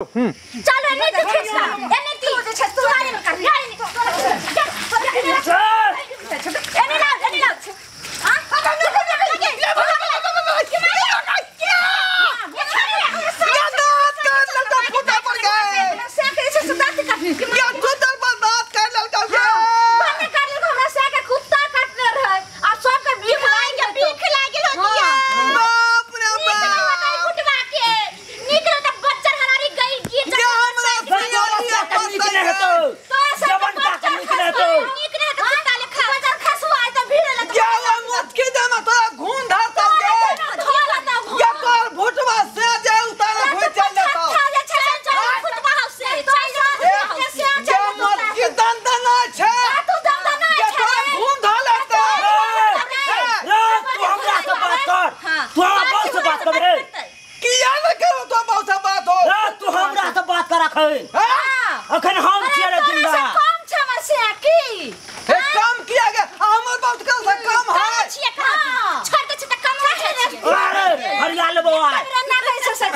चलो एने तू खींच ला एने तू जे छै सुहारे में कर एने एने ला एने ला हां अखन हम छियै रे जिंदा कम छै हमर से की हे कम किया गे हमर बहुत कम से कम है छियै छोड़ दे छै त कम है अरे हरिया लेबो आइ ना कहै छै सर